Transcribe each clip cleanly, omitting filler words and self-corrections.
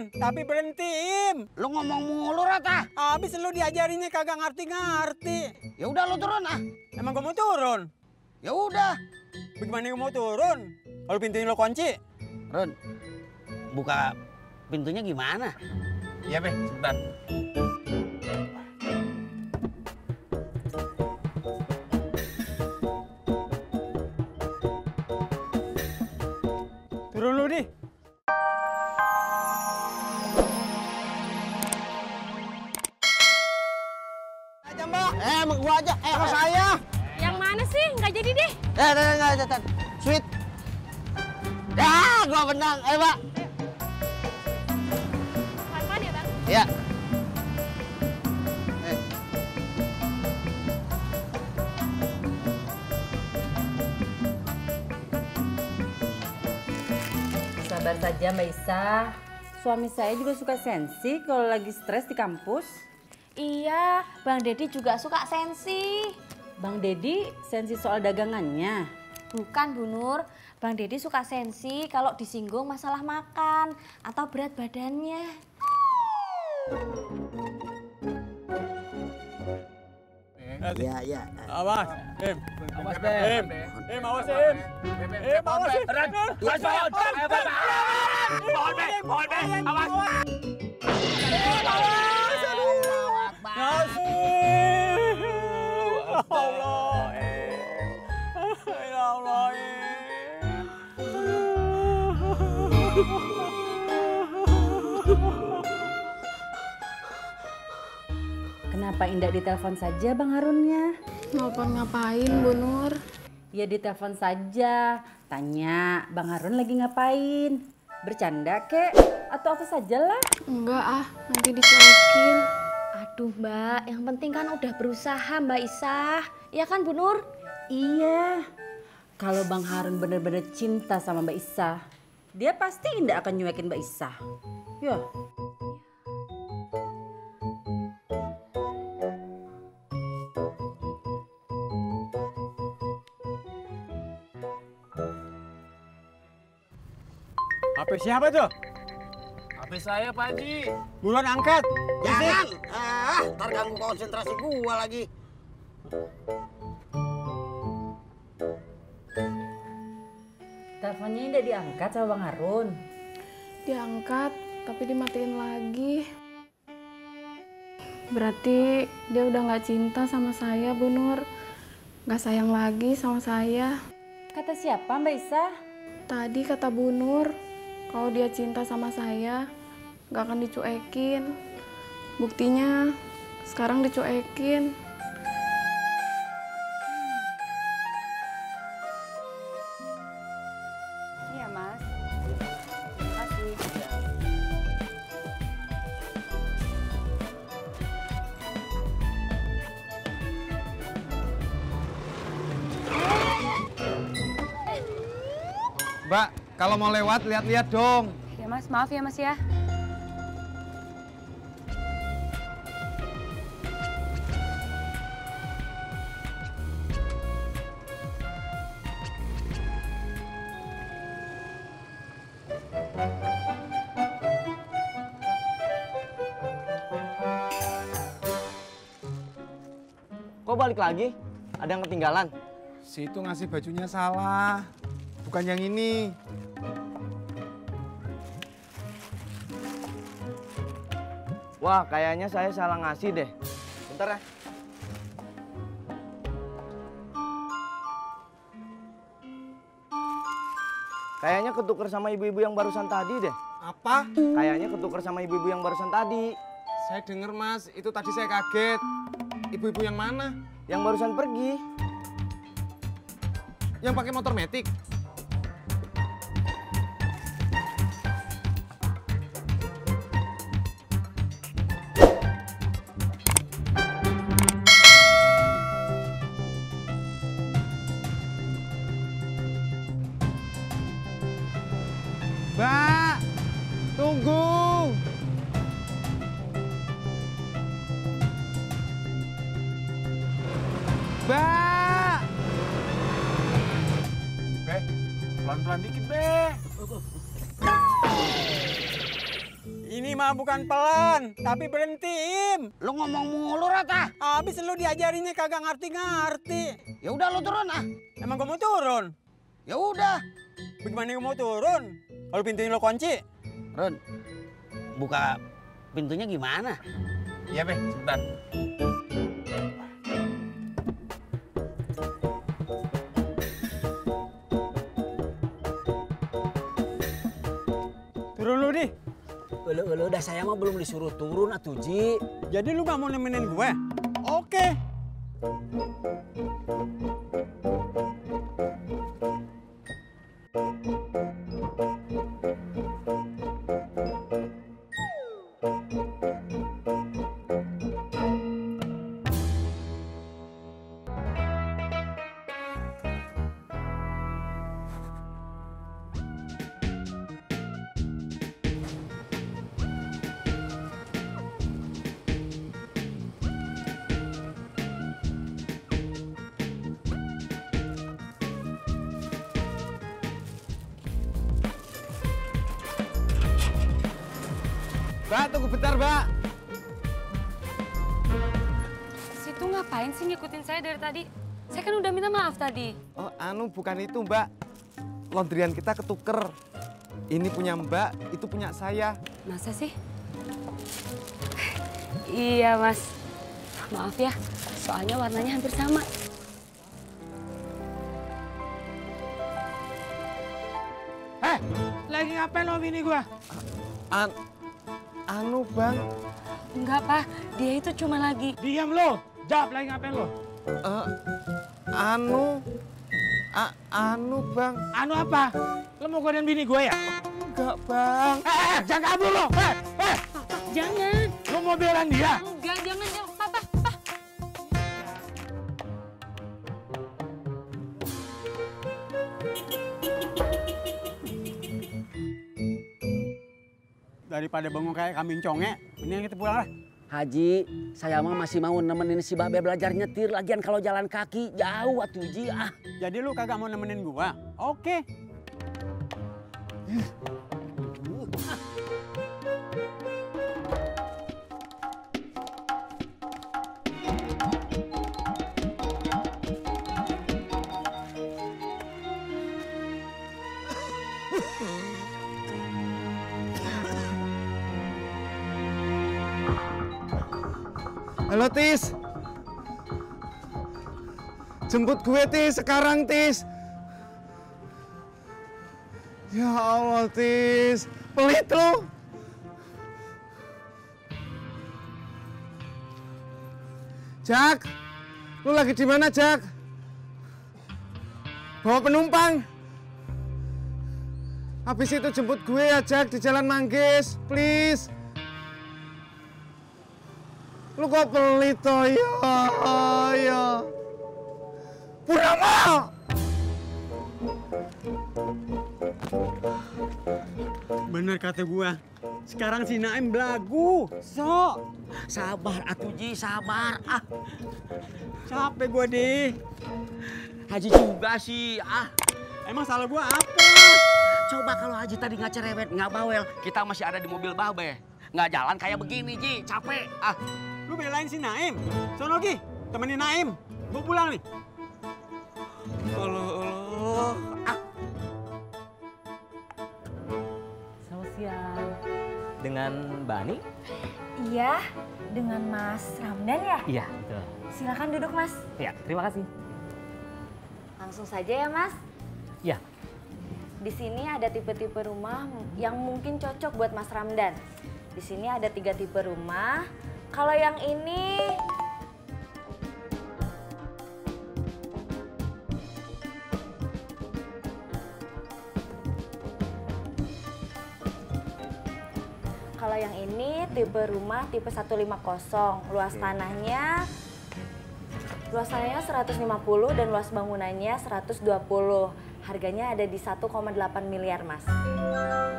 Jalan, tapi berhentiin. Lu ngomong mulu Rata. Habis lu diajarinnya kagak ngerti-ngerti. Ya udah lu turun ah. Emang gua mau turun? Ya udah. Bagaimana gua mau turun? Kalau pintunya lo kunci? Ron, buka pintunya gimana? Iya, Be, sebentar. Turun lu, Di. Aja, Mbak. Emang gua aja. Sama saya. Yang mana sih? Nggak jadi deh. Enggak. Sweet. Dah, gua menang. Pak. Pelan-pelan ya, Bang. Ya. Sabar saja Mbak Isa. Suami saya juga suka sensi kalau lagi stres di kampus. Iya, Bang Dedi juga suka sensi. Bang Dedi sensi soal dagangannya. Bukan, Bu Nur. Bang Dedi suka sensi kalau disinggung masalah makan atau berat badannya. Ya. Awas, Im. Awas, Be. Im, awas, Im. Im, awas, Im. Pohon, Be. Awas. Allah, ya Allah, Kenapa Indah ditelepon saja Bang Harunnya? Nelfon ngapain, Bu Nur? Ya ditelepon saja, tanya Bang Harun lagi ngapain? Bercanda kek? Atau apa sajalah? Enggak ah, nanti dicuekin. Aduh, Mbak. Yang penting kan udah berusaha, Mbak Isah. Iya kan, Bu Nur? Iya. Kalau Bang Harun bener-bener cinta sama Mbak Isah, dia pasti Indah akan nyuekin Mbak Isah. Ya. HP siapa tuh? HP saya, Pak Haji. Buruan angkat. Jangan. Ntar ganggu konsentrasi gua lagi. Teleponnya Indah diangkat sama Bang Harun. Diangkat, tapi dimatiin lagi. Berarti dia udah nggak cinta sama saya, Bu Nur. Nggak sayang lagi sama saya. Kata siapa Mbak Isah? Tadi kata Bu Nur, kalau dia cinta sama saya, nggak akan dicuekin. Buktinya, sekarang dicuekin. Iya Mas. Terima kasih. Mbak, kalau mau lewat, lihat-lihat dong. Ya, Mas. Maaf ya, Mas ya. Kok balik lagi? Ada yang ketinggalan? Si itu ngasih bajunya salah. Bukan yang ini. Wah, kayaknya saya salah ngasih deh. Bentar ya. Kayaknya ketuker sama ibu-ibu yang barusan tadi deh. Apa? Kayaknya ketuker sama ibu-ibu yang barusan tadi. Saya denger, Mas. Itu tadi saya kaget. Ibu-ibu yang mana? Yang barusan pergi. Yang pakai motor metik? Mbak, tunggu. Mbak. Be, pelan-pelan dikit, Be. Ini mah bukan pelan, tapi berhentiin. Lu ngomong mulu Rata. Habis lu diajarinnya kagak ngerti-ngerti. Ya udah lu turun ah. Emang gua mau turun? Ya udah. Bagaimana gua mau turun? Kalau pintunya lo kunci? Ron, buka pintunya gimana? Iya, Be, sebentar. Turun lu di. Ulu udah saya mah belum disuruh turun atuh Ji. Jadi lu gak mau nemenin gue? Oke. Mbak, tunggu bentar, Mbak. Situ ngapain sih ngikutin saya dari tadi? Saya kan udah minta maaf tadi. Oh, bukan itu, Mbak. Laundryan kita ketuker. Ini punya Mbak, itu punya saya. Masa sih? Iya, Mas. Maaf ya, soalnya warnanya hampir sama. Lagi ngapain lo bini gua? Bang. Enggak, Pak. Dia itu cuma lagi... Diam lo. Jawab lagi ngapain lo? Bang. Anu apa? Lo mau godain bini gua ya? Enggak, Bang. Jangan kabur lo. Jangan. Lo mau belain dia? Enggak, jangan. Papa. Daripada bengong kayak kambing conge, mendingan kita pulang lah. Haji, saya mah masih mau nemenin si Babe belajar nyetir. Lagian kalau jalan kaki jauh atuh Ji ah. Jadi lu kagak mau nemenin gua? Oke. Halo, Tis. Jemput gue, Tis. Sekarang, Tis. Ya Allah, Tis. Pelit lu. Jak, lu lagi di mana, Jak? Bawa penumpang. Habis itu jemput gue ya, Jak, di Jalan Manggis. Please. Lu kok pelit toh, ya. Purama! Bener kata gua. Sekarang si Naim belagu. So. Sabar atuh Ji, sabar ah. Capek gua di. Haji juga sih ah. Emang salah gua apa? Coba kalau Haji tadi nggak cerewet, nggak bawel, kita masih ada di mobil Babe. Nggak jalan kayak begini Ji, capek ah. Lu belain si Naim. Sono Gi, temenin Naim. Gua pulang nih. Allah. Ah. Selamat siang. Dengan Mbak Ani? Iya, dengan Mas Ramdan ya? Iya, betul. Silakan duduk, Mas. Iya, terima kasih. Langsung saja ya, Mas. Iya. Di sini ada tipe-tipe rumah yang mungkin cocok buat Mas Ramdan. Di sini ada 3 tipe rumah. Kalau yang ini tipe rumah tipe 150. Luas tanahnya 150 dan luas bangunannya 120. Harganya ada di 1,8 miliar, Mas.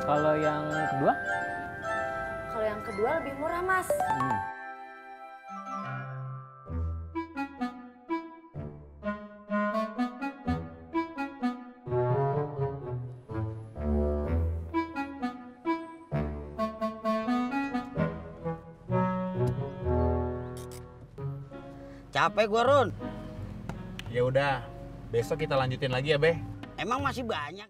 Kalau yang kedua? Kalau yang kedua lebih murah, Mas. capek gua, Run. Ya udah, besok kita lanjutin lagi ya, Be. Emang masih banyak.